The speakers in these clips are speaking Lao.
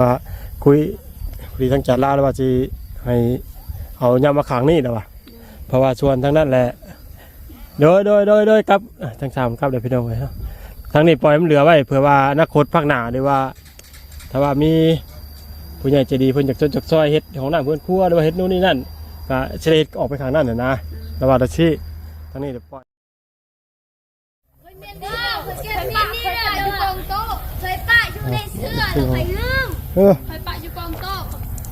ວ່າຄຸຍ ຄຸຍທາງຈານລາວແລ້ວວ່າຊິໃຫ້ເອົາຍາມມາຂ້າງນີ້ແລ້ວວ່າ ເພາະວ່າສ່ວນທາງນັ້ນແຫຼະ ໂດຍ ໂດຍ ໂດຍ ໂດຍ ກັບ ອ່າ ທັງສາມກັບເດີພີ່ນ້ອງເອີຍເນາະ. ທາງນີ້ປ່ອຍມັນເຫຼືອໄວ້ ເພື່ອວ່າອະນາຄົດພາກໜ້າ ຫຼືວ່າຖ້າວ່າມີຜູ້ໃຫຍ່ໃຈດີເພິ່ນຢາກຊ່ວຍ ຢາກຊ່ອຍເຮັດຫ້ອງນ້ຳເຮືອນຄົວ ຫຼືວ່າເຮັດໂນ່ນນີ້ນັ້ນ ກະຊິໄດ້ເຮັດອອກໄປຂ້າງນັ້ນຫັ້ນນະ. ແຕ່ວ່າຕາຊີ ທາງນີ້ດຽວປ່ອຍ ເຄີຍແມ່ນເດີ ເຄີຍແມ່ນນີ້ເດີ ຢູ່ກອງໂຕະ ເຄີຍປະຢູ່ໃນເສື້ອ ແລ້ວໄປລືມ ເອີ ເຄີຍປະຢູ່ກອງໂຕະ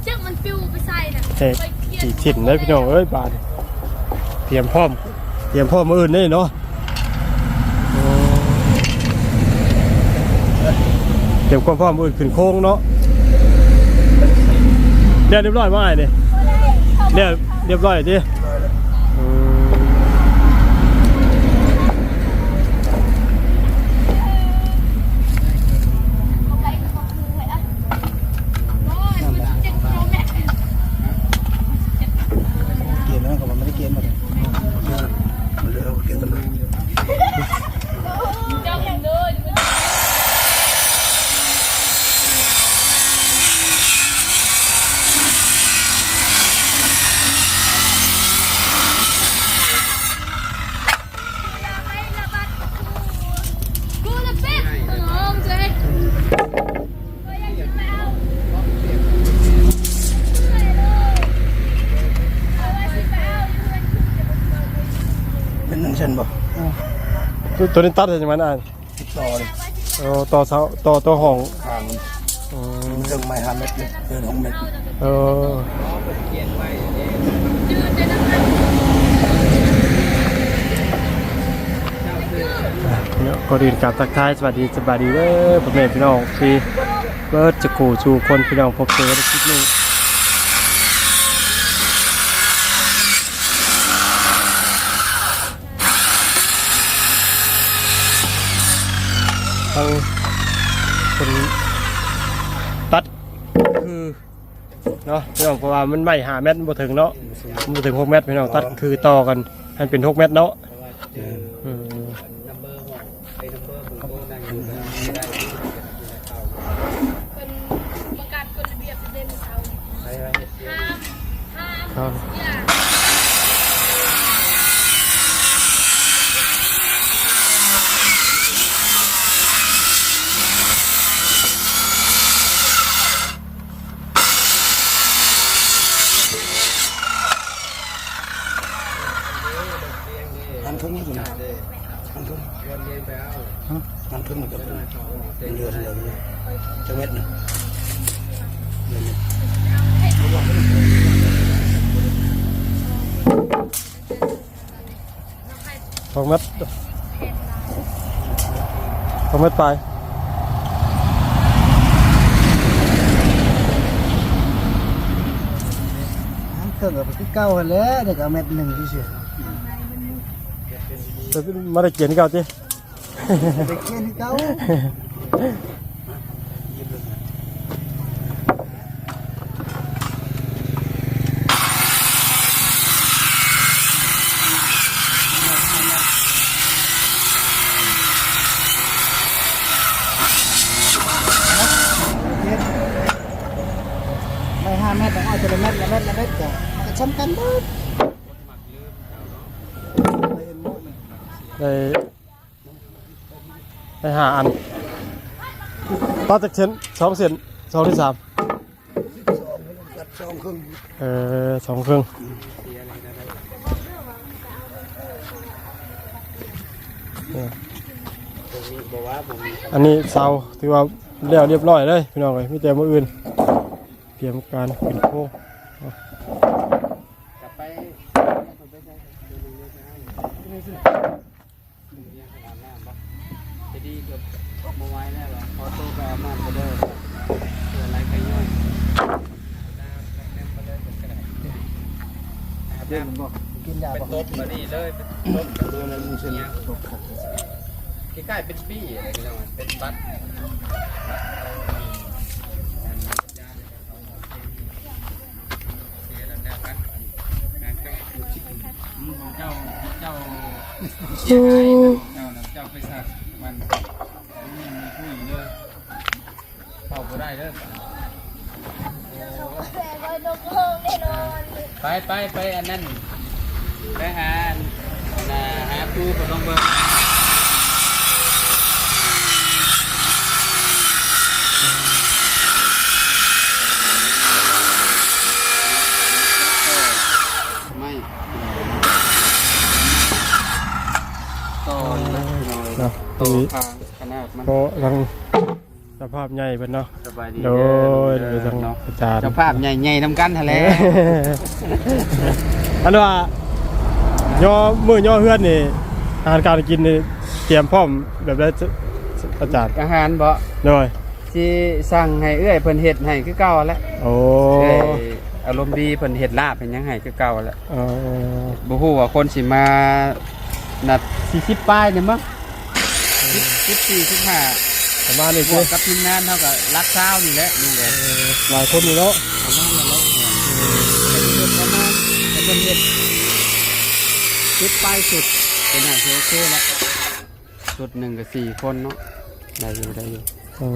ຈັກມັນປິວໄປໃສນະ. ເອີ ເຄີຍຂຽນ ຂີ້ຖິ້ມເດີພີ່ນ້ອງເອີຍ ບາດນີ້ ຕຽມພ້ອມ ຕຽມພ້ອມມື້ອື່ນເດ້ເນາະ. ໂອ້ ຕຽມຄວາມພ້ອມມື້ອື່ນຂຶ້ນໂຄງເນາະ. ແລ້ວຮຽບຮ້ອຍບໍ່ອ້າຍນີ້? ແລ້ວຮຽບຮ້ອຍຕິ? ອືມ ເກມນັ້ນກໍບໍ່ໄດ້ເກມ ມັນເລີຍເອົາເກມຕົວນັ້ນ. ເປັນໜຶ່ງເສັ້ນບໍ່? ເອີ ຕົວ ຕົວນີ້ຕັດໃຫ້ຫຍັງມັນອ້າຍ? ຕໍ່ເລີຍ ເອີ ຕໍ່ເສົາ ຕໍ່ ຕໍ່ຫ້ອງຂ້າງ. ອືມ ເຖິງໄມ້ຫ້າແມັດເລີຍ ເດີນຫົກແມັດ. ເອີ ເນາະ ກ່ອນອື່ນກາບທັກທາຍສະບາຍດີ ສະບາຍດີເດີ ພໍ່ແມ່ພີ່ນ້ອງທີ່ເບິດສຸຂູສູ່ຄົນ ພີ່ນ້ອງ ພົບເຈີກັນໃນຄລິບນີ້. ທາງເພິ່ນຕັດຄືເນາະ ພີ່ນ້ອງ ເພາະວ່າມັນໄມ້ຫ້າແມັດ ມັນບໍ່ເຖິງເນາະ ມັນບໍ່ເຖິງຫົກແມັດ ພີ່ນ້ອງ ຕັດຄືຕໍ່ກັນໃຫ້ເປັນຫົກແມັດເນາະ. ອືມ ເພິ່ນປະກາດກົດລະບຽບເດ ມື້ເຊົ້ານີ້ ຫ້າມ ຫ້າມ ຫ້າມ ອັນເທິງນີ້ ອັນເທິງ ຮະ ອັນເທິງມັນກໍເປັນເດືອນເດີ ຈັກແມັດນະ ເດືອນໜຶ່ງ ສອງແມັດ ສອງແມັດປາຍ. ເຄິ່ງກໍຄືເກົ່າຫັ້ນແຫຼະ ດຽວກໍເອົາແມັດໜຶ່ງຊື່ໆ ມາໄດ້ກຽນເກົ່າຕິ? ໄດ້ກຽນຄືເກົ່າ. ໄມ້ຫ້າແມັດ ເອົາແຕ່ລະແມັດ ລະແມັດ ລະແມັດ ກໍ ກໍສ່ຳກັນເບິດ. ໄດ້ ໄດ້ຫ້າອັນ ຕັດຈັກເສັ້ນ? ສອງເສັ້ນ ສອງ ຫຼື ສາມ? ຕັດສອງເຄິ່ງ. ເອີ ສອງເຄິ່ງ. ເອີ ອັນນີ້ເສົາຖືວ່າແລ້ວລຽບຮ້ອຍເລີຍ ພີ່ນ້ອງເອີຍ ມີແຕ່ມື້ອື່ນກຽມການຂຶ້ນໂຄງ. ຈະດີກໍບໍ່ໄຫວແລ້ວ ຂໍໂຕໄປອາບນ້ຳກ່ອນເດີ ເພື່ອໄລ່ໄຂ້ຍ້ອຍ. ອາບນ້ຳ ກິນຢາບໍ່? ໄປຕົບມານີ້ເລີຍ ໄປຕົບກັນເລີຍ ຄ້າຍໆເປັນປີ້ແຫຼະ ພີ່ນ້ອງ ເປັນບັດ. ເຈົ້າ ເຈົ້າ ເຈົ້າ ເຈົ້າໄປສັກມັນ ມັນຄຸຍເດີ ເຂົ້າບໍ່ໄດ້ເດີ. ໄປ ໄປ ໄປ ອັນນັ້ນ ໄປຫາ ອັນ ອັນນ່າ ຫາປູ່ເພິ່ນລອງເບິ່ງ. ໄມ້ ຕໍ່ນະ ເນາະ ຕໍ່ຂ້າງຂະໜາດມັນ ເພາະທັງ ເຈົ້າພາບໃຫຍ່ເພິ່ນເນາະ. ສະບາຍດີ ໂດຍ ເດີ ເດີ ເດີ ທາງ ເນາະ ອາຈານ ເຈົ້າພາບໃຫຍ່ໆນຳກັນຫັ້ນແຫຼະ. ອັນວ່າຍໍ ມື້ຍໍເຮືອນນີ້ ອາຫານການກິນນີ້ ຕຽມພ້ອມແບບໃດ ອາຈານ? ອາຫານບໍ? ໂດຍ ຊິສັ່ງໃຫ້ເອື້ອຍເພິ່ນເຮັດໃຫ້ຄືເກົ່າຫັ້ນແຫຼະ. ໂອ້ ເອື້ອຍອາລົມດີ ເພິ່ນເຮັດລາບເຮັດຫຍັງໃຫ້ຄືເກົ່າຫັ້ນແຫຼະ. ເອີ ບໍ່ຮູ້ວ່າຄົນຊິມາ ນັດສີ່ສິບປາຍນີ້ມັ້ງ ສິບ ສິບສີ່ ສິບຫ້າ ປະມານນີ້ ບວກກັບທີມງານເຮົາກໍຫຼັກຊາວນີ້ແຫຼະ ລຸງເອີຍ. ເອີ ຫຼາຍຄົນຢູ່ເນາະ ປະມານນັ້ນແຫຼະ. ເອີ ປະມານ ໃຫ້ເພິ່ນເຮັດ ເຮັດປາຍສຸດ ກໍໜ້າຊິໂອເຄລະ. ຊຸດໜຶ່ງກໍສີ່ຄົນເນາະ ໄດ້ຢູ່ ໄດ້ຢູ່. ເອີ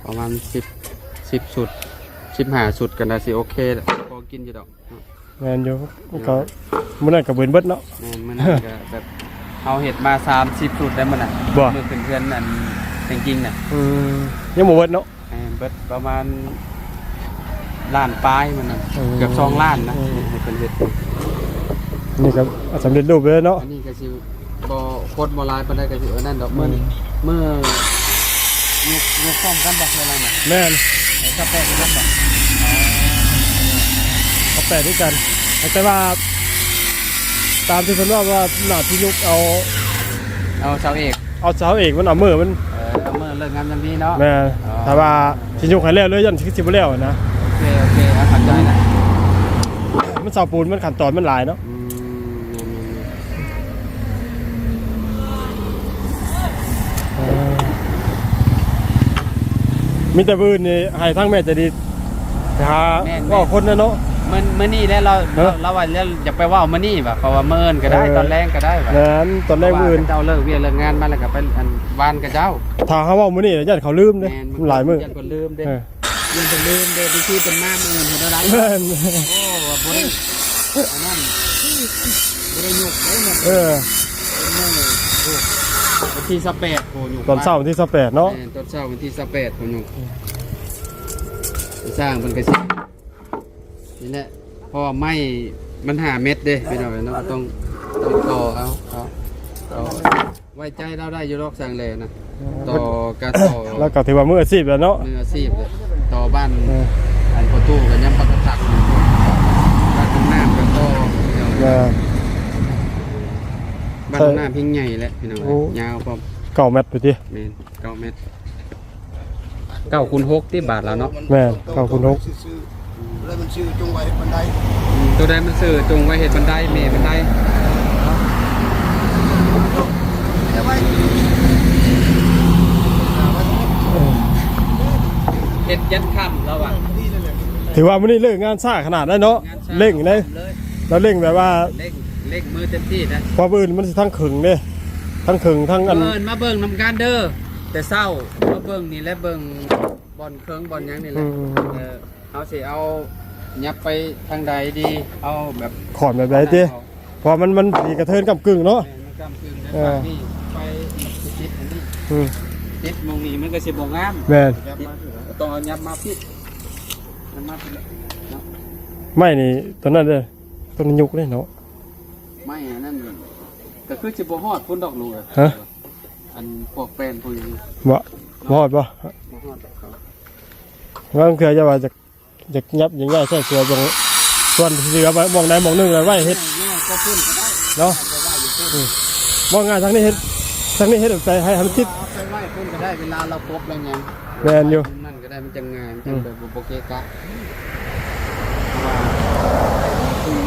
ປະມານສິບ ສິບຊຸດ ສິບຫ້າຊຸດກໍໜ້າຊິໂອເຄລະ ພໍກິນຢູ່ດອກ. ແມ່ນຢູ່ ມັນກໍມື້ນັ້ນກໍເບິດເບິດເນາະ. ແມ່ນ ມື້ນັ້ນກໍແບບເຮົາເຮັດມາສາມສິບຊຸດໄດ້ມື້ນັ້ນ ບໍ່? ມື້ຂຶ້ນເຮືອນອັນແຮງກິງນະ. ອືມ ຍັງບໍ່ເບິດເນາະ. ແມ່ນ ເບິດປະມານລ້ານປາຍມື້ນັ້ນ. ເອີ ເກືອບສອງລ້ານນະ. ເອີ ໃຫ້ເພິ່ນເຮັດ ນີ້ກໍສຳເລັດຮູບເລີຍເນາະ. ອັນນີ້ກໍຊິ ບໍ່ ຄົນບໍ່ຫຼາຍປານໃດກໍຊິອັນນັ້ນດອກ. ມື້ ອືມ ມື້ຍົກ ຍົກພ້ອມກັນບໍ່? ເວລານັ້ນ ແມ່ນ ຊາວແປດຄືກັນບໍ່? ຊາວແປດຄືກັນ ແຕ່ວ່າຕາມທີ່ເພິ່ນເວົ້າວ່າໜ້າທີ່ຍົກເອົາ ເອົາຊາວເອກ ເອົາຊາວເອກ ມັນເອົາມື້ມັນ ເອີ ເອົາມື້ເລີກງາມຍາມດີເນາະ. ແມ່ນ ອໍ ຖ້າວ່າຊິຍົກໃຫ້ແລ້ວເລີຍ ຢ້ານຄືຊິບໍ່ແລ້ວນະ. ໂອເຄ ໂອເຄ ເອົາ ເຂົ້າໃຈລະ ມັນເສົາປູນ ມັນຂັ້ນຕອນມັນຫຼາຍເນາະ. ອືມ ແມ່ນໆໆ ເອີ ມີແຕ່ມື້ອື່ນນີ້ໃຫ້ທາງແມ່ໃຈດີໄປຫາ ແມ່ນໆ ເວົ້າຄົນແດ່ເນາະ. ມື້ ມື້ນີ້ແຫຼະ ລາວ ເອີ ລາວວ່າລາວຢາກໄປເວົ້າມື້ນີ້ວ່າ ເພາະວ່າມື້ອື່ນກໍໄດ້ ເອີ ຕອນແລງກໍໄດ້ວ່າ. ແມ່ນ ຕອນແລງມື້ອື່ນ ເພາະວ່າເຂົາເຈົ້າເລີກວຽກເລີກງານມາແລ້ວກໍໄປອັນ ວານເຂົາເຈົ້າ. ຖ້າເຮົາເວົ້າມື້ນີ້ ຢ້ານເຂົາລືມເດ້ ມັນຫຼາຍມື້. ຢ້ານເພິ່ນລືມເດ້ ເອີ ຢ້ານເພິ່ນລືມເດ້ ບາງທີເພິ່ນມາມື້ອື່ນເພິ່ນເອົາໄດ້. ແມ່ນ ໂອ້ ວ່າບໍ່ໄດ້ ອັນນັ້ນ ບໍ່ໄດ້ຍົກເດ້. ເອີ ມື້ ໂອ້ ວັນທີຊາວແປດ ໂອ້ ຍົກ ຕອນເຊົ້າວັນທີຊາວແປດເນາະ. ແມ່ນ ຕອນເຊົ້າວັນທີຊາວແປດ ໂອ້ ຍົກ. ອືມ ຊ່າງເພິ່ນກໍຊິ ນີ້ແຫຼະ ເພາະວ່າໄມ້ມັນຫ້າແມັດເດ້ພີ່ນ້ອງເອີຍເນາະ. ຕ້ອງ ຕ້ອງຕໍ່ເອົາ ເອົາ ຕໍ່ ໄວ້ໃຈລາວໄດ້ຢູ່ດອກ ຊ່າງແຫຼນະ. ເອີ ຕໍ່ກະຕໍ່ ລາວກໍຖືວ່າມືອາຊີບແລ້ວເນາະ ມືອາຊີບແລ້ວ. ຕໍ່ບ້ານ ເອີ ອັນພໍ່ຕູ້ກັນຍາມປະກະຕັກ ບ້ານຫ້ອງນ້ຳກໍຕໍ່. ເອີ ບ້ານຫ້ອງນ້ຳແຮ່ງໃຫຍ່ແຫຼະພີ່ນ້ອງເອີຍ. ໂອ້ ຍາວພ້ອມ ເກົ້າແມັດພຸ້ນຕິ. ແມ່ນ ເກົ້າແມັດ ເກົ້າຄູນຫົກຕິ ບາດລາວເນາະ. ແມ່ນ ເກົ້າຄູນຫົກ ແລ້ວມັນຊື່ຈົ່ງໄວ້ເຮັດບັນໄດ. ອືມ ໂຕໃດມັນຊື່ຈົ່ງໄວ້ເຮັດບັນໄດ ແມ່ບັນໄດ. ເຮັດຍັນຄ່ຳລາວວ່າ. ຖືວ່າມື້ນີ້ເລີກງານຊ້າຂະໜາດໃດເນາະ. ງານຊ້າ ເລັ່ງເດ້ ເລີຍ ລາວເລັ່ງແບບວ່າ ເລັ່ງ ເລັ່ງມືເຕັມທີ່ນະ. ເພາະມື້ອື່ນມັນຊິທັງເຄິ່ງເດ້ ທັງເຄິ່ງທັງອັນ. ມື້ອື່ນມາເບິ່ງນຳກັນເດີ ແຕ່ເຊົ້າມາເບິ່ງນີ້ແຫຼະ ເບິ່ງ ບ່ອນເຄິ່ງບ່ອນຫຍັງນີ້ແຫຼະ. ອືມ ເອີ ເຮົາຊິເອົາຫຍັບໄປທາງໃດດີ ເອົາແບບ ຂອນແບບໃດຕິ. ເພາະວ່າມັນ ມັນຊິກະເທີນກ້ຳກຶ່ງເນາະ. ແມ່ນ ມັນກ້ຳກຶ່ງ. ເອີ ນີ້ໄປຕິດອັນນີ້. ອືມ ຕິດໝ່ອງນີ້ມັນກໍຊິບໍ່ງາມ. ແມ່ນ ຕ້ອງເອົາຫຍັບມາຜິດ ຫຍັບມາຜິດເນາະ. ໄມ້ນີ້ ຕອນນັ້ນເດີ ຕ້ອງຍົກເດ້ເນາະ. ໄມ້ອັນນັ້ນກໍຄືຊິບໍ່ຮອດພຸ້ນດອກ ລຸງເອີຍ. ຮະ? ອັນພວກແປ້ນພວກຫຍັງ ບໍ່ ບໍ່ຮອດບໍ່? ບໍ່ຮອດດອກເຂົາ. ບາງເທື່ອຈະວ່າຈະ ຢາກຫຍັບ ຢາກຍ້າຍໃຊ້ຕົວ ບ່ອນ ສ່ວນທີ່ເຫຼືອໄວ້ໝ່ອງໃດໝ່ອງໜຶ່ງ ແລ້ວໄວ້ເຮັດ ເອີ ຍ້າຍໄປພຸ້ນກໍໄດ້ເນາະ. ອືມ ເວົ້າງ່າຍ ທາງນີ້ເຮັດ ທາງນີ້ເຮັດໃສ່ໃຫ້ ໃຫ້ມັນຕິດ ເອົາໄປໄວ້ພຸ້ນກໍໄດ້ ເວລາລາວກົບລາວຫຍັງ. ແມ່ນຢູ່ ມຸມນັ້ນກໍໄດ້ ມັນຈັ່ງງ່າຍ ມັນຈັ່ງ ອືມ ແບບບໍ່ເກະກະ. ເພາະວ່າເພິ່ນ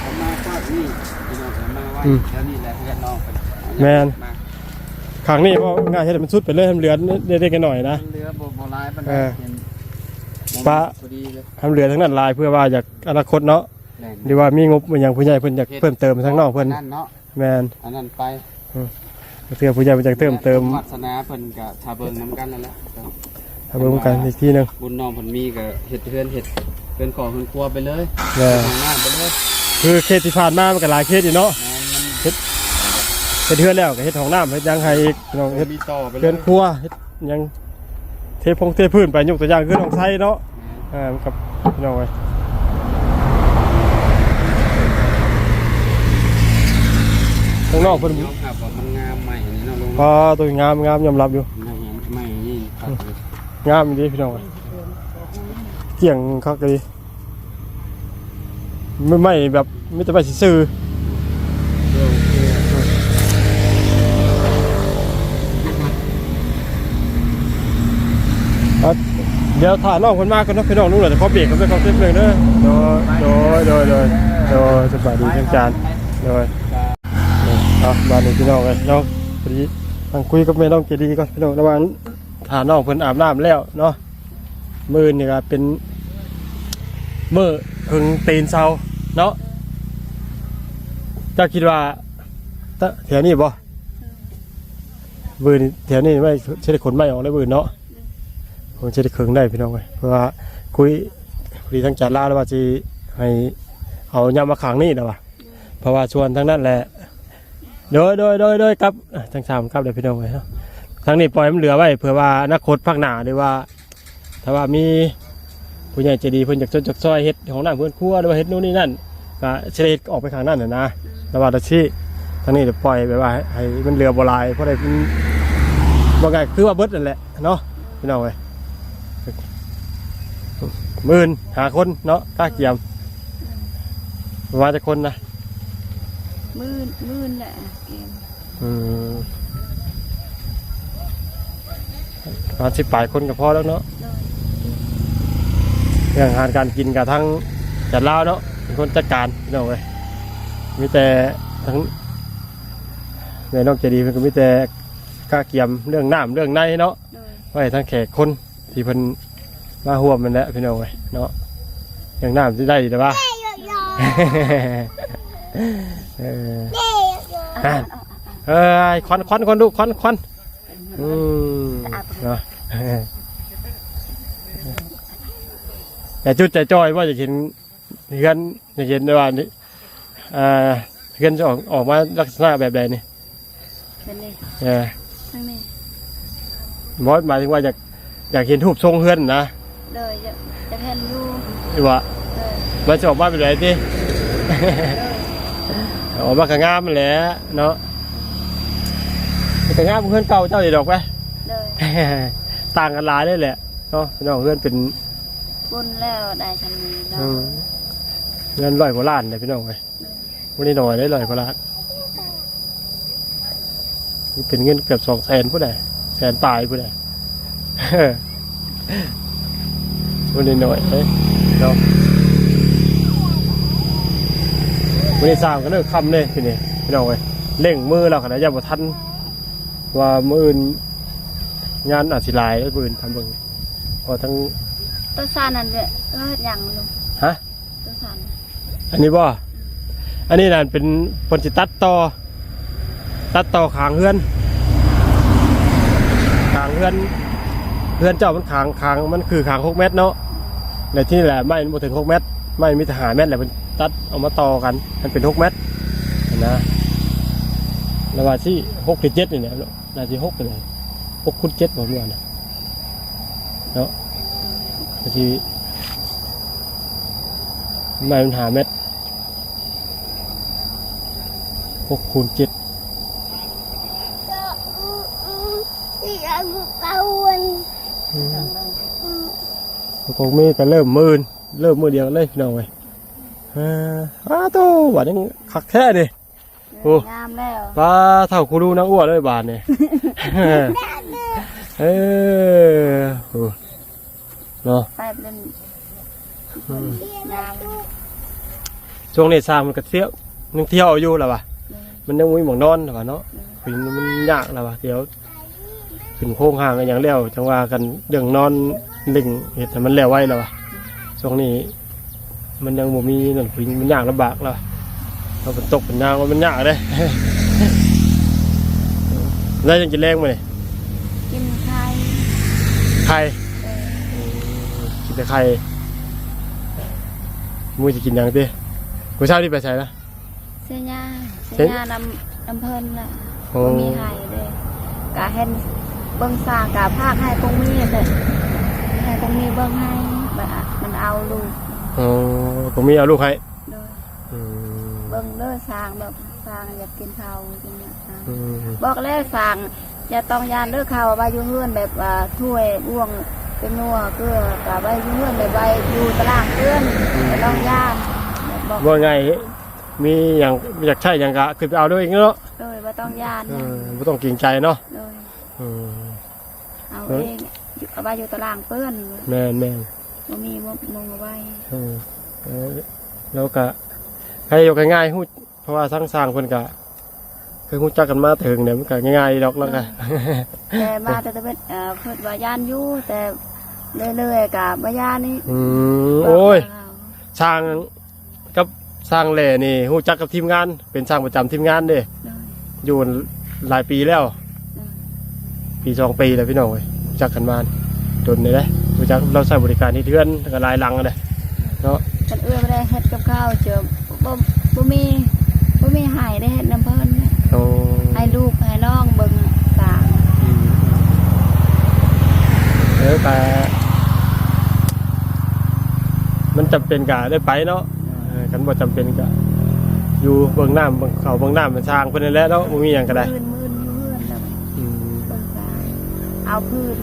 ເອົາມາພາກນີ້ ພີ່ນ້ອງເອົາມາໄວ້ ອືມ ແຖວນີ້ແຫຼະ ເຮືອນນ້ອງເພິ່ນ. ແມ່ນ ມາ ຂ້າງນີ້ເວົ້າງ່າຍ ເຮັດໃຫ້ມັນສຸດໄປເລີຍ ໃຫ້ມັນເຫຼືອເລັກໆນ້ອຍໆນະ ມັນເຫຼືອບໍ່ ບໍ່ຫຼາຍປານໃດ. ເອີ ເຫັນ ປະ ພໍດີເລີຍ ໃຫ້ມັນເຫຼືອທາງນັ້ນຫຼາຍ ເພື່ອວ່າຢາກອະນາຄົດເນາະ. ແມ່ນ ຫຼືວ່າມີງົບມີຫຍັງ ຜູ້ໃຫຍ່ເພິ່ນຢາກເພີ່ມເຕີມທາງນອກເພິ່ນ. ເຮັດເພາະອັນນັ້ນເນາະ. ແມ່ນ ອັນນັ້ນໄປ ອືມ ເພື່ອຜູ້ໃຫຍ່ເພິ່ນຢາກເພີ່ມເຕີມ ວາດສະໜາເພິ່ນກໍຖ້າເບິ່ງນຳກັນນັ້ນແຫຼະ. ຖ້າເບິ່ງນຳກັນອີກທີໜຶ່ງ ບຸນນ້ອງເພິ່ນມີກໍເຮັດເຮືອນ ເຮັດເຮືອນຂອງເຮືອນຄົວໄປເລີຍ ແມ່ນ ເຮັດຫ້ອງນ້ຳໄປເລີຍ. ຄືເຂດທີ່ຜ່ານມາມັນກໍຫຼາຍເຂດຢູ່ເນາະ ແມ່ນ ມັນ ເຮັດ ເຮັດເຮືອນແລ້ວກໍເຮັດຫ້ອງນ້ຳ ເຮັດຫຍັງໃຫ້ອີກເນາະ ເຮັດ ມີຕໍ່ໄປເລີຍ ເຮືອນຄົວ ເຮັດຫຍັງ ເທພົງເທພື້ນໄປ ຍົກຕົວຢ່າງຄືນ້ອງໄຊເນາະ ແມ່ນ ເອີ ກັບ ພີ່ນ້ອງເອີຍ ຂ້າງນອກເພິ່ນ ຍອມຮັບວ່າມັນງາມໃໝ່ນີ້ເນາະ ລຸງ ອໍ ໂຕງາມ ງາມ ຍອມຮັບຢູ່ ໃໝ່ນີ້ຄັກເລີຍ ງາມອີ່ຫຼີພີ່ນ້ອງເອີຍ ກ້ຽງຄັກອີ່ຫຼີ ໄມ້ແບບມີແຕ່ໄມ້ຊື່ໆ ອ່ະ ດຽວຖ້ານ້ອງເພິ່ນມາກ່ອນເນາະ ພີ່ນ້ອງ ລຸງເລີຍຂໍເບຣກກັນໄປກ່ອນແປັບໜຶ່ງເດີ ໂດຍ ໂດຍ ໂດຍ ໂດຍ ໂດຍ ສະບາຍດີທາງການ ໂດຍ ເອົາ ບາດນີ້ພີ່ນ້ອງເອີຍເນາະ ພໍດີນັ່ງຄຸຍກັບແມ່ນ້ອງເຈດີກ່ອນ ພີ່ນ້ອງ ລະຫວ່າງຖ້ານ້ອງເພິ່ນອາບນ້ຳແລ້ວເນາະ ມື້ອື່ນນີ້ກໍເປັນມື້ເຄິ່ງຕີນເຊົ້າເນາະ ເຈົ້າຄິດວ່າ ຕະ ແຖວນີ້ບໍ່? ເອີ ມື້ນີ້ແຖວນີ້ໄວ້ ຊິໄດ້ຂົນໄມ້ອອກແລ້ວມື້ອື່ນເນາະ ຄົງຊິໄດ້ເຄິ່ງໄດ້ພີ່ນ້ອງເອີຍ ເພາະວ່າຄຸຍ ຄຸຍທາງຈານລາວແລ້ວວ່າຊິໃຫ້ເອົາຫຍ້າມາຂ້າງນີ້ແລ້ວວ່າ ເພາະວ່າສ່ວນທາງນັ້ນແຫຼະ ໂດຍ ໂດຍ ໂດຍ ໂດຍ ກັບ ອ່ະ ທັງສາມກັບເດີພີ່ນ້ອງເອີຍເນາະ ທາງນີ້ປ່ອຍມັນເຫຼືອໄວ້ ເພື່ອວ່າອະນາຄົດພາກໜ້າ ຫຼືວ່າ ຖ້າວ່າມີຜູ້ໃຫຍ່ໃຈດີເພິ່ນຢາກຊົດຢາກຊ່ອຍເຮັດຫ້ອງນ້ຳເຮືອນຄົວ ຫຼືວ່າເຮັດໂນ່ນນີ້ນັ້ນ ກໍຊິໄດ້ເຮັດອອກໄປຂ້າງນັ້ນຫັ້ນນະ ແຕ່ວ່າລະຊິ ທາງນີ້ດຽວປ່ອຍແບບວ່າໃຫ້ ໃຫ້ມັນເຫຼືອບໍ່ຫຼາຍ ພໍໄດ້ ເວົ້າງ່າຍຄືວ່າເບິດນັ້ນແຫຼະເນາະ ພີ່ນ້ອງເອີຍ ໝື່ນຫ້າຄົນເນາະ ກະກຽມ ປະມານຈັກຄົນນະ? ໝື່ນ ໝື່ນແຫຼະ ກຽມ ອືມ ປະມານສິບປາຍຄົນກໍພໍແລ້ວເນາະ ໂດຍ ເລື່ອງອາຫານການກິນກໍທາງຈານລາວເນາະ ເປັນຄົນຈັດການ ພີ່ນ້ອງເອີຍ ມີແຕ່ທາງແມ່ນ້ອງໃຈດີເພິ່ນກໍມີແຕ່ກະກຽມເລື່ອງນ້ຳເລື່ອງໃນເນາະ ໂດຍ ໄວ້ໃຫ້ທາງແຂກຄົນ ທີ່ເພິ່ນມາຮ່ວມນັ້ນແຫຼະພີ່ນ້ອງເອີຍເນາະ ຢ່າງນ້ຳຊິໄດ້ຢູ່ແລ້ວວ່າ ເອີ ເອີຍ ຄວັນ ຄວັນ ຄວັນ ລູກ ຄວັນ ຄວັນ ອືມ ເນາະ ແຕ່ຈຸດໃຈຈ່ອຍບໍ່ ຢາກເຫັນ ເຮືອນ ຢາກເຫັນວ່ານີ້ ເອີ ເຮືອນຈະອອກ ອອກມາລັກສະນະແບບໃດນີ້? ເຮືອນນີ້ ເອີ ທາງນີ້ ບໍ່ ໝາຍເຖິງວ່າຢາກ ຢາກເຫັນຮູບຊົງເຮືອນນະ ໂດຍ ຢາກ ຢາກເຫັນຢູ່ ວ່າ ໂດຍ ມັນຈະອອກມາແບບໃດຕິ ໂດຍ ອອກມາກໍງາມຫັ້ນແຫຼະເນາະ ກໍງາມກວ່າເຮືອນເກົ່າເຈົ້າອີກດອກໄປ ໂດຍ ຕ່າງກັນຫຼາຍເລີຍແຫຼະເນາະ ພີ່ນ້ອງ ເຮືອນເປັນ ປຸ້ນແລ້ວໄດ້ຊ່ຳນີ້ເນາະ ອືມ ເຮືອນຮ້ອຍກວ່າລ້ານເດ້ພີ່ນ້ອງເອີຍ ບໍ່ໄດ້ໜ້ອຍເດ້ ຮ້ອຍກວ່າລ້ານ ເປັນເງິນເກືອບສອງແສນພຸ້ນໃດ ແສນປາຍພຸ້ນໃດ ບໍ່ໄດ້ໜ້ອຍເດ້ເນາະ ມື້ນີ້ຊ່າງກໍເລີກຄ່ຳເດ້ ທີນີ້ ພີ່ນ້ອງເອີຍ ເລັ່ງມືແລ້ວກໍໄດ້ ຢ້ານບໍ່ທັນ ວ່າມື້ອື່ນງານອາດຊິຫຼາຍເດ້ ມື້ອື່ນ ຖ້າເບິ່ງ ເພາະທັງ ໂຕຊານນັ້ນເດ້ ເຮັດຫຍັງລຸງ? ຮະ? ໂຕຊານ ອັນນີ້ບໍ່? ອັນນີ້ນັ້ນເປັນ ເພິ່ນຊິຕັດຕໍ່ ຕັດຕໍ່ຄາງເຮືອນ ຄາງເຮືອນ ເຮືອນເຈົ້າມັນຄາງ ຄາງມັນຄືຄາງຫົກແມັດເນາະ ແລ້ວທີນີ້ແຫຼະ ໄມ້ມັນບໍ່ເຖິງຫົກແມັດ ໄມ້ມີແຕ່ຫ້າແມັດ ແລ້ວເພິ່ນຕັດເອົາມາຕໍ່ກັນ ມັນເປັນຫົກແມັດຫັ້ນນະ ແລ້ວວ່າຊິຫົກຫຼືເຈັດນີ້ແຫຼະ ໜ້າຊິຫົກນີ້ແຫຼະ ຫົກຄູນເຈັດບໍ່ ເມື່ອນະ ເນາະ ກໍຊິ ໄມ້ມັນຫ້າແມັດ ຫົກຄູນເຈັດ ອືມ ແລ້ວກໍມີກໍເລີ່ມມື້ ເລີ່ມມື້ດຽວກັນເລີຍ ພີ່ນ້ອງເອີຍ ເອີ ອ້າໂຕ ບາດນີ້ຄັກແທ້ນີ້ ໂອ້ ງາມແລ້ວ ປາ ເຖົ້າຄູລູນາງອ້ວນເລີຍບາດນີ້ ເອີ ໂອ້ ເນາະ ໄປເປັນ ອືມ ງາມ ຊ່ວງນີ້ຊ່າງມັນກໍທ່ຽວ ຍັງທ່ຽວຢູ່ລະວ່າ ອືມ ມັນຍັງບໍ່ມີໝ່ອງນອນລະວ່າເນາະ ອືມ ມັນຍາກລະວ່າ ດຽວຂຶ້ນໂຄງຮ່າງອີ່ຫຍັງແລ້ວ ຈັ່ງວ່າກັນເລື່ອງນອນ ເລັ່ງເຮັດໃຫ້ມັນແລ້ວໄວລະວ່າ ຊ່ວງນີ້ ມັນຍັງບໍ່ມີນັ້ນ ຜູ້ຍິງມັນຍາກລຳບາກແລ້ວ ເຮົາເປັນຕົກເປັນຍາງ ມັນຍາກເດ້ ແລ້ວຍັງກິນແລງມື້ນີ້? ກິນໄຂ່ ໄຂ່ ໄຂ່ ມື້ຊິກິນຫຍັງຕິ? ມື້ເຊົ້ານີ້ໄປໃສລະ? ເສຍຫຍ້າ ເສຍຫຍ້ານຳ ນຳເພິ່ນລະ. ໂອ້ ບໍ່ມີໄຮ່ເດ້ ກະເຫັນເບິ່ງຊ້າງ ກະພາກໃຫ້ກົງມີເດີ ໃຫ້ກົງມີເບິ່ງໃຫ້ ມັນເອົາລູກ. ໂອ້ ກົງມີເອົາລູກໃຫ້. ໂດຍ ອືມ ເບິ່ງເດີຊ້າງ ແບບຊ້າງຢາກກິນເຂົ້າ ກິນຫຍັງ. ອືມ ບອກແລ້ວຊ້າງ ຢ່າຕ້ອງຢ້ານເດີ ເຂົ້າໄວ້ຢູ່ເຮືອນ ແບບວ່າຖ້ວຍບ່ວງ ເປັນນົວເກືອ ກະໄວ້ຢູ່ເຮືອນ ແບບໄວ້ຢູ່ຕາລາງເຮືອນ. ອືມ ບໍ່ຕ້ອງຢ້ານ ບອກ ເວົ້າງ່າຍ ມີຫຍັງຢາກໃຊ້ຫຍັງກະຂຶ້ນໄປເອົາເດີເອງເນາະ. ໂດຍ ບໍ່ຕ້ອງຢ້ານ. ເອີ ບໍ່ຕ້ອງເກງໃຈເນາະ. ໂດຍ ອືມ ເອົາເອງ ເອົາໄວ້ຢູ່ຕາລາງເພິ່ນ. ແມ່ນໆ ບໍ່ມີໝົງເອົາໄວ້. ເອີ ເອີ ແລ້ວກະໃຫ້ຢູ່ງ່າຍໆ ຮູ້ ເພາະວ່າທາງຊ່າງເພິ່ນກະເຄີຍຮູ້ຈັກກັນມາແຕ່ເຫິງແລ້ວ ມັນກະງ່າຍໆດອກ. ແລ້ວກະ ແຕ່ມາແຕ່ເພິ່ນ ເອີ ເພິ່ນວ່າຢ້ານຢູ່ ແຕ່ເລື້ອຍໆກະບໍ່ຢ້ານນີ້. ອືມ ໂອ້ຍ ຊ່າງກັບຊ່າງແຫຼນີ້ຮູ້ຈັກກັບທີມງານ ເປັນຊ່າງປະຈຳທີມງານເດ້. ໂດຍ ຢູ່ຫຼາຍປີແລ້ວ. ໂດຍ ປີສອງປີແລ້ວພີ່ນ້ອງເອີຍ ຮູ້ຈັກກັນມາດົນເດ້. ຮູ້ຈັກລາວໃຊ້ບໍລິການເຮັດເຮືອນ ແລ້ວກະຫຼາຍຫຼັງເດ້ເນາະ. ຄັນເອື້ອຍບໍ່ໄດ້ເຮັດກັບເຂົາ ຈະບໍ່ ບໍ່ມີ ບໍ່ມີໃຫ້ໄດ້ເຮັດນຳເພິ່ນ. ໂອ້ ໃຫ້ລູກໃຫ້ນ້ອງເບິ່ງຕາມ. ອືມ ເອີ ກະ ມັນຈຳເປັນກະໄດ້ໄປເນາະ. ເອີ ຄັນບໍ່ຈຳເປັນກະຢູ່ເບິ່ງນ້ຳ ເບິ່ງເຂົ້າເບິ່ງນ້ຳ ຊ່າງເພິ່ນນັ້ນແຫຼະເນາະ ບໍ່ມີຫຍັງກະໄດ້. ມື້ອື່ນ ມື້ອື່ນຢູ່ເຮືອນນຳ. ອືມ ເບິ່ງຊາ ເອົາພື້ນ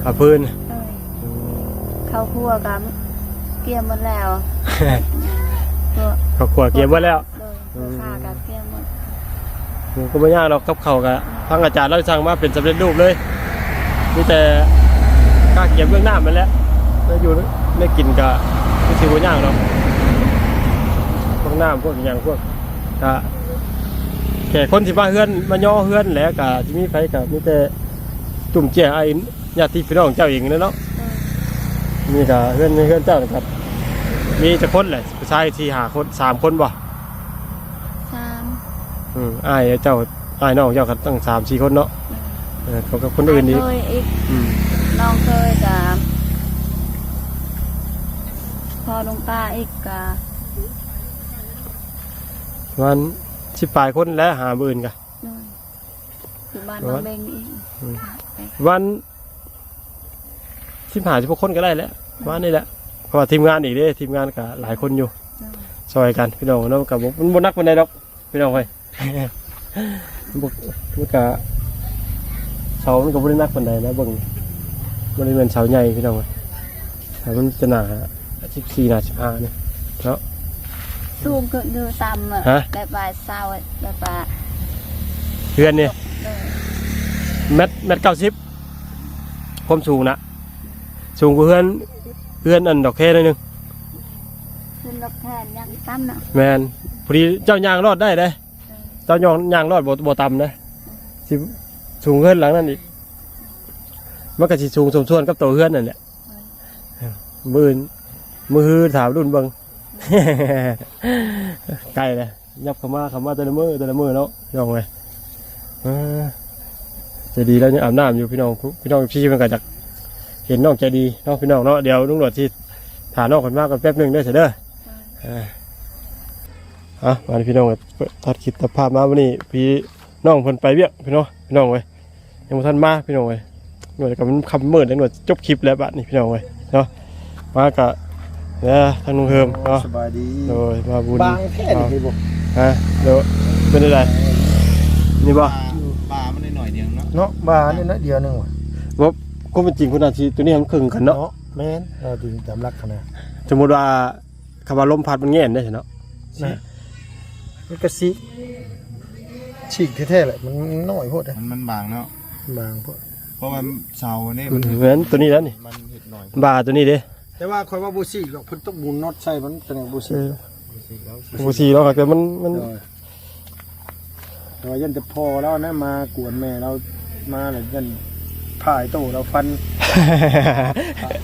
ເອົາພື້ນ. ໂດຍ ອືມ ເຂົ້າຄົວກະກຽມໝົດແລ້ວ. ເຂົ້າຄົວກຽມໝົດແລ້ວ. ໂດຍ ອືມ ເຂົ້າຄາກະກຽມໝົດ. ໂອ້ ກະບໍ່ຍາກດອກ ກັບເຂົ້າກະ ອືມ ທາງອາຈານລາວສັ່ງມາເປັນສຳເລັດຮູບເລີຍ. ມີແຕ່ກະກຽມເບື້ອງນ້ຳຫັ້ນແຫຼະ ແລ້ວຢູ່ແນວກິນກະຄືຊິບໍ່ຍາກດອກ. ພວກນ້ຳ ພວກຫຍັງ ພວກກະແຂກຄົນຊິມາເຮືອນ ມາຍໍເຮືອນແຫຼະ ກະຊິມີໃຜ ກະມີແຕ່ຈຸ້ມເຈ້ຍ ອ້າຍ ຍາດຕິພີ່ນ້ອງເຈົ້າເອງແຫຼະເນາະ. ເອີ ນີ້ກະເຮືອນ ເຮືອນເຈົ້ານີ້ກະມີຈັກຄົນແຫຼະ? ຜູ້ຊາຍສີ່ຫ້າຄົນ ສາມຄົນບໍ່? ສາມ. ອືມ ອ້າຍເຈົ້າ ອ້າຍນ້ອງເຈົ້າກໍຕັ້ງສາມສີ່ຄົນເນາະ. ເອີ ເອີ ເຂົາກັບຄົນອື່ນອີກ ອ້າຍເຂີຍອີກ. ອືມ ນ້ອງເຂີຍກັບພໍ່ລຸງປ້າອີກກະປະມານສິບປາຍຄົນແຫຼະ ຫາມື້ອື່ນກະ. ໂດຍ ຢູ່ບ້ານ ປະມານ ບາງເບັງອີກ. ອືມ ປະມານສິບຫ້າສິບຫົກຄົນກໍໄດ້ແຫຼະ ປະມານນີ້ແຫຼະ ເພາະວ່າທີມງານອີກເດ້ ທີມງານກໍຫຼາຍຄົນຢູ່. ໂດຍ ຊ່ອຍກັນພີ່ນ້ອງເນາະ ກໍບໍ່ ມັນບໍ່ໜັກປານໃດດອກພີ່ນ້ອງເອີຍ. ມັນກໍ ເສົາມັນກໍບໍ່ໄດ້ໜັກປານໃດນະ ເບິ່ງ ບໍ່ໄດ້ແມ່ນເສົາໃຫຍ່ພີ່ນ້ອງເອີຍ. ຖ້າມັນຈະໜາສິບສີ່ ໜາສິບຫ້ານີ້ເນາະ. ສູງຂຶ້ນຢູ່ຕ່ຳ ຮະ? ແບບວ່າເສົາ ແບບວ່າເຮືອນນີ້ ໂດຍ ແມັດ ແມັດເກົ້າສິບ ຄວາມສູງນະ ສູງກວ່າເຮືອນ ເຮືອນອັນດອກແຄໜ້ອຍໜຶ່ງ. ເຮືອນດອກແຄຍັງຕ່ຳນະ. ແມ່ນ ພໍດີເຈົ້າຍ່າງລອດໄດ້ເດ້. ເອີ ເຈົ້າຍ່າງ ຍ່າງລອດບໍ່ ບໍ່ຕ່ຳເດ້ ເອີ ຊິສູງເຮືອນຫຼັງນັ້ນອີກ ມັນກໍຊິສູງສົມສ່ວນກັບໂຕເຮືອນນັ້ນແຫຼະ. ເອີ ມື້ອື່ນ ມື້ຮືຖາມລຸ້ນເບິ່ງ ໃກ້ແລ້ວ ຫຍັບເຂົ້າມາ ເຂົ້າມາແຕ່ລະມື້ ແຕ່ລະມື້ເນາະ ພີ່ນ້ອງເອີຍ. ເອີ ໃຈດີແລ້ວຍັງອາບນ້ຳຢູ່ ພີ່ນ້ອງ ພີ່ນ້ອງເອັຟຊີເພິ່ນກໍຢາກເຫັນນ້ອງໃຈດີເນາະ ພີ່ນ້ອງເນາະ. ດຽວລຸງຫຼວດຊິຖ້ານ້ອງເພິ່ນມາກ່ອນແປັບໜຶ່ງເດີ ເດີ. ເອີ ເອົາ ມາພີ່ນ້ອງ ຕັດຄລິບຕັດພາບມາມື້ນີ້ ພີ່ນ້ອງເພິ່ນໄປວຽກ ພີ່ນ້ອງ ພີ່ນ້ອງເອີຍ ຍັງບໍ່ທັນມາ ພີ່ນ້ອງເອີຍ. ໜ່ວຍກໍມັນຄ່ຳມືດ ໜ່ວຍຈົບຄລິບແລ້ວບາດນີ້ ພີ່ນ້ອງເອີຍເນາະ. ມາກະ ເອີ ທາງລຸງເຮີມເນາະ ສະບາຍດີ. ໂດຍ ມາບຸນ ບາງແທ້ນີ້ບໍ່? ຮະ ໂດຍ ເປັນໃດ? ນີ້ບໍ່? ບາ ບາມັນໜ້ອຍໆດຽວເນາະ ເນາະ ບານີ້ໜ້ອຍດຽວໜຶ່ງວ່າ. ບໍ່ ຄວາມເປັນຈິງພຸ້ນນະ ຊິ ໂຕນີ້ມັນເຄິ່ງກັນເນາະ. ເນາະ ແມ່ນ ເອີ ດີຕາມຫຼັກຫັ້ນນະ. ສົມມຸດວ່າ ຄຳວ່າລົມພັດມັນແງ່ນເດ້ເນາະ ນະ ມັນກະຊິ ສີກແທ້ໆແຫຼະ ມັນ ມັນນ້ອຍໂພດເດ້ ມັນ ມັນບາງເນາະ ບາງໂພດ. ເພາະວ່າເສົານີ້ ອືມ ມັນ ແມ່ນ ໂຕນີ້ແຫຼະນີ້ ມັນເຮັດໜ້ອຍ ບາໂຕນີ້ເດ້. ແຕ່ວ່າຂ້ອຍວ່າບໍ່ສີກດອກ ເພິ່ນຕ້ອງໝູນນັອດໃສ່ມັນ ຈັ່ງໃດບໍ່ສີກ. ເອີ ບໍ່ສີກດອກ ແຕ່ມັນ ມັນ ໂດຍ ແຕ່ວ່າຢ້ານແຕ່ພໍ່ລາວນະ ມາກວນແມ່ລາວມາແລ້ວ ຢ້ານພາຍໂຕລາວຟັນ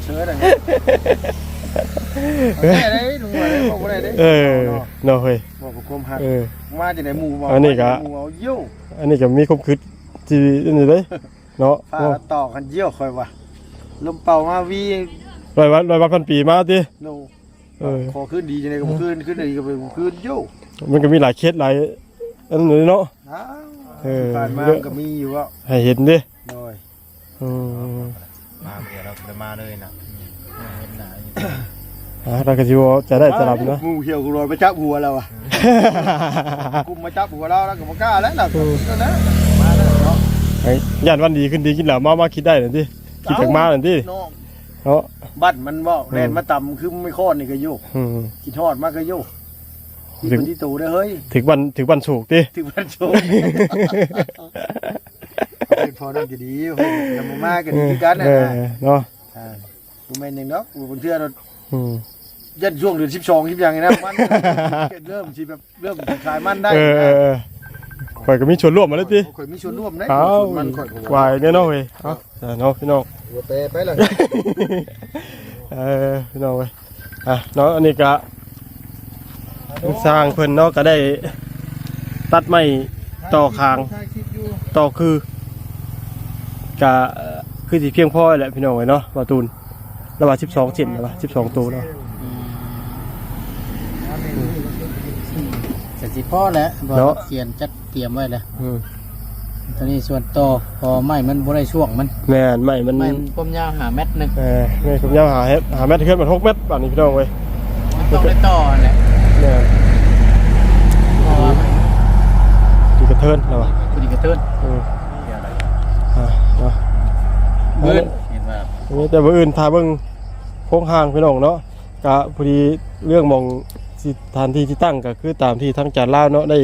ເຊີນ. ເອີ ແທ້ເດ້ ລຸງວ່າເດ້ ເວົ້າບໍ່ໄດ້ເດ້ ເອີ ເນາະ ເນາະເຮີ້ຍ ເວົ້າກັບຄວາມຮັກ. ເອີ ມາຈັ່ງໃດໝູ່ເວົ້າ ອັນນີ້ກະ ໝູ່ເວົ້າຢູ່ ອັນນີ້ກະມີຄວາມຄິດທີ່ນີ້ເດ້ເນາະ ພາລາວຕອກກັນຢູ່ ຂ້ອຍວ່າ ລົມເປົ່າມາວີ ຮ້ອຍວັນ ຮ້ອຍວັນພັນປີມາຕິ. ໂນ ເອີ ຂໍຄືນດີຈັ່ງໃດກໍບໍ່ຄືນ ຄືນດີກໍບໍ່ຄືນຢູ່. ມັນກໍມີຫຼາຍເຂດຫຼາຍອັນນັ້ນເນາະ. ອ້າວ ເອີ ທີ່ຜ່ານມາມັນກໍມີຢູ່ເນາະ ໃຫ້ເຫັນເດ້. ໂດຍ ອືມ ມາເທື່ອລາວບໍ່ໄດ້ມາເລີຍນະ ອືມ ເຫັນໜ້າຢູ່. ອ່າ ລາວກໍຊິບໍ່ຈະໄດ້ຈະລຳເນາະ ໝູ່ຂຽວກໍລອຍມາຈັບຫົວລາວອະ ກຸມມາຈັບຫົວລາວ ລາວກໍບໍ່ກ້າແລ້ວ ລາວກໍ ອືມ ນັ້ນແຫຼະ ມາແລ້ວເນາະ. ເອີ ຢ້ານວັນດີຄືນດີ ກິນເຫຼົ້າເມົາມາຄິດໄດ້ນັ້ນຕິ ຄິດຢາກມານັ້ນຕິ ເນາະ ເນາະ. ບັດມັນເວົ້າ ອືມ ແລ່ນມາຕຳຄືໄມ້ຄ້ອນນີ້ກໍຢູ່ ອືມ ຄິດຮອດມາກໍຢູ່. ຖືກ ທີ່ໂຕເດີເຮີ້ຍ ຖືກວັນ ຖືກວັນໂຊກຕິ ຖືກວັນໂຊກ ເປັນພໍ່ນ້ອງກໍດີ ເຮີ້ຍ ນຳມາກໍດີຄືກັນນະ ເອີ ເນາະ. ອ່າ ບໍ່ແມ່ນຫຍັງດອກ ບາງເທື່ອ ອືມ ຢ້ານຊ່ວງເດືອນສິບສອງ ສິບຫຍັງນີ້ນະ ມັນເລີ່ມຊິແບບ ເລີ່ມຂາຍມັນໄດ້ ເອີ ນະ ເອີ ເອີ ຂ້ອຍກໍມີສ່ວນຮ່ວມມາແລ້ວຕິ ຂ້ອຍມີສ່ວນຮ່ວມໄດ້ ເອົ້າ ສ່ວນມັນຂ້ອຍກໍວ່າ ວ່າແນ່ເນາະເຮີ້ຍ. ເອົ້າ ເອົາເນາະ ພີ່ນ້ອງ ບໍ່ແປໄປລະ ເອີ ພີ່ນ້ອງເອີຍ. ອ່ະເນາະ ອັນນີ້ກະ ຊ່າງເພິ່ນເນາະ ກະໄດ້ຕັດໄມ້ຕໍ່ຄາງ ຕໍ່ຄື ກະຄືຊິພຽງພໍແຫຼະ ພີ່ນ້ອງເອີຍເນາະ ບ່າວຕູນ. ລະວ່າສິບສອງເສັ້ນ ລະວ່າສິບສອງໂຕເນາະ ອືມ ກະຊິພໍແຫຼະ ເນາະ ຂຽນຈັດຕຽມໄວ້ແລ້ວ ອືມ ຕົວນີ້ສ່ວນຕໍ່ ເພາະໄມ້ມັນບໍ່ໄດ້ຊ່ວງມັນ ແມ່ນ ໄມ້ມັນ ໄມ້ມັນຄວາມຍາວຫ້າແມັດໜຶ່ງ ເອີ ໄມ້ຄວາມຍາວຫ້າແມັດ ຫ້າແມັດ ເຮືອນມັນຫົກແມັດ ບາດນີ້ ພີ່ນ້ອງເອີຍ ມັນຕ້ອງໄດ້ຕໍ່ຫັ້ນແຫຼະ ແມ່ນ ເພາະວ່າມັນ ຊິກະເທີນ ລະວ່າ ຊິກະເທີນ ອືມ ອ່າ ເນາະ ເບິ່ງ ເຫັນວ່າ ເອີ ແຕ່ມື້ອື່ນຖ້າເບິ່ງໂຄງຮ່າງ ພີ່ນ້ອງເນາະ. ກະພໍດີເລື່ອງໝ່ອງ ສະຖານທີ່ທີ່ຕັ້ງ ກະຄືຕາມທີ່ທາງການລາວເນາະ ໄດ້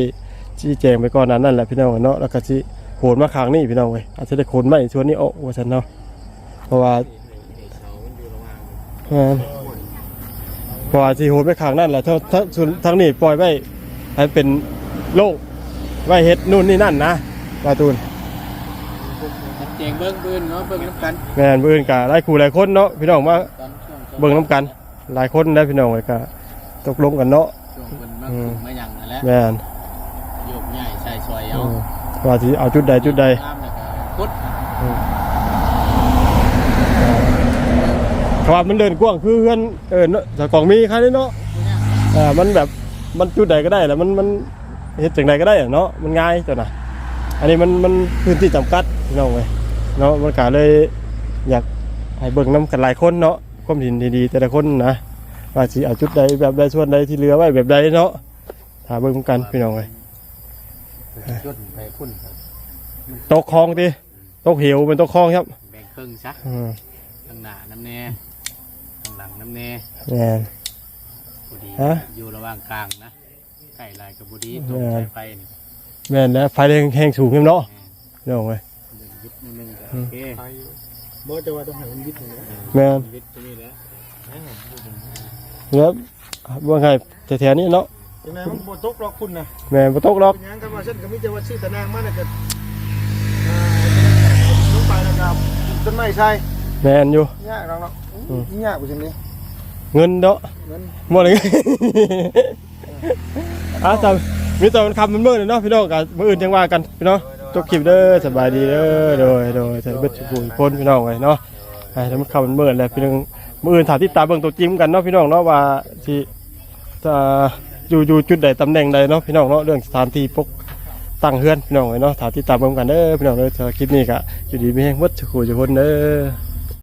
ຊີ້ແຈງໄປກ່ອນໜ້ານັ້ນແຫຼະ ພີ່ນ້ອງເນາະ. ແລ້ວກະຊິໂຫນມາຂ້າງນີ້ ພີ່ນ້ອງເອີຍ ອາດຈະໄດ້ໂຫນໄມ້ສ່ວນນີ້ອອກວ່າຊັ້ນເນາະ ເພາະວ່າ ແມ່ນ ເພາະວ່າຊິໂຫນໄປຂ້າງນັ້ນແຫຼະ ທາງ ທາງ ສ່ວນທາງນີ້ປ່ອຍໄວ້ໃຫ້ເປັນໂລ່ງ ໄວ້ເຮັດນູ້ນນີ້ນັ້ນນະ ບ່າວຕູນ. ແຈ້ງເບິ່ງມື້ອື່ນເນາະ ເບິ່ງນຳກັນ ແມ່ນ ມື້ອື່ນກະຫຼາຍຄູ່ຫຼາຍຄົນເນາະ ພີ່ນ້ອງມາເບິ່ງນຳກັນ. ຫຼາຍຄົນໄດ໋ພີ່ນ້ອງເອີຍ ກະຕົກລົງກັນເນາະ ຊ່ວງເພິ່ນມາ ອືມ ຂຸດມາຫຍັງນັ້ນແຫຼະ ແມ່ນ ໂຍກຍ້າຍໃສ່ຊ່ອຍເອົາ ອືມ ວ່າຊິເອົາຈຸດໃດຈຸດໃດ ຕາມແລ້ວກໍຂຸດ ອືມ ເພາະວ່າມັນເດີ່ນກວ້າງຄືເຮືອນ ເອີ ເນາະ ສາວກອງມີຄັນນີ້ເນາະ ເອີ ມັນແບບ ມັນຈຸດໃດກໍໄດ້ແຫຼະ ມັນ ມັນເຮັດຈັ່ງໃດກໍໄດ້ແຫຼະເນາະ ມັນງ່າຍຕົວນະ. ອັນນີ້ມັນ ມັນພື້ນທີ່ຈຳກັດ ພີ່ນ້ອງເອີຍເນາະ ມັນກະເລີຍຢາກໃຫ້ເບິ່ງນຳກັນຫຼາຍຄົນເນາະ ຄວາມເຫັນທີ່ດີແຕ່ລະຄົນນະ ວ່າຊິເອົາຈຸດໃດແບບໃດ ສ່ວນໃດທີ່ເຫຼືອໄວ້ແບບໃດເນາະ. ຖ້າເບິ່ງນຳກັນພີ່ນ້ອງເອີຍ ຈົນໄປພຸ້ນ ຕົກຄອງຕິ ຕົກເຫວ ແມ່ນຕົກຄອງຄັບ ແບ່ງເຄິ່ງຊະ ອືມ ຂ້າງໜ້ານຳແດ່ ຂ້າງຫຼັງນຳແດ່ ແມ່ນ ພໍດີ ຮະ ຢູ່ລະຫວ່າງກາງນະ ໃກ້ຫຼາຍກໍບໍ່ດີ ແມ່ນ ຕົກສາຍໄຟນີ້ ແມ່ນແລ້ວ ໄຟແຮງ ແຮງສູງນຳເນາະ ແມ່ນ ພີ່ນ້ອງເອີຍ ເບິ່ງວິດໜ້ອຍໜຶ່ງກໍ ອືມ ໂອເຄ ບໍ່ ແຕ່ວ່າຕ້ອງໃຫ້ມັນວິດນີ້ແຫຼະ ແມ່ນ ວິດຕົວນີ້ແຫຼະ ແລ້ວເບິ່ງໃຫ້ແຖວໆນີ້ເນາະ ຈັ່ງໃດມັນບໍ່ຕົກດອກພຸ້ນນະ ແມ່ນ ບໍ່ຕົກດອກ ເປັນຫຍັງ ຄັນວ່າຊັ້ນກໍມີແຕ່ວ່າຊື້ຕາໜ່າງມາ ແລ້ວກໍ ອ່າ ລົງໄປ ແລ້ວກໍປູກຕົ້ນໄມ້ໃສ່ ແມ່ນຢູ່ ຍາກດອກເນາະ ອືມ ຍາກກວ່າຊັ້ນນີ້ ເງິນເນາະ ເງິນ ບໍ່ໄດ້ ອ່າ ມີແຕ່ມັນຄ່ຳມັນມືດເນາະ ພີ່ນ້ອງ ກໍມື້ອື່ນຈັ່ງວ່າກັນພີ່ນ້ອງ ຈົບຄລິບເດີ ສະບາຍດີເດີ ໂດຍ ໂດຍ ເບິດທຸກຄົນພີ່ນ້ອງເອີຍເນາະ ອ່າ ແຕ່ມັນຄ່ຳມັນມືດແລ້ວພີ່ນ້ອງ ມື້ອື່ນຖ້າຕິດຕາມເບິ່ງຕົວຈິງນຳກັນເນາະ ພີ່ນ້ອງເນາະ ວ່າຊິ ຈະຢູ່ ຢູ່ຈຸດໃດ ຕຳແໜ່ງໃດເນາະ ພີ່ນ້ອງເນາະ ເລື່ອງສະຖານທີ່ປົກຕັ້ງເຮືອນ ພີ່ນ້ອງເອີຍເນາະ ຖ້າຕິດຕາມເບິ່ງກັນເດີ ພີ່ນ້ອງເດີ ສຳລັບຄລິບນີ້ກໍຢູ່ດີມີແຮງເບິດທຸກຜູ້ທຸກຄົນເດີ.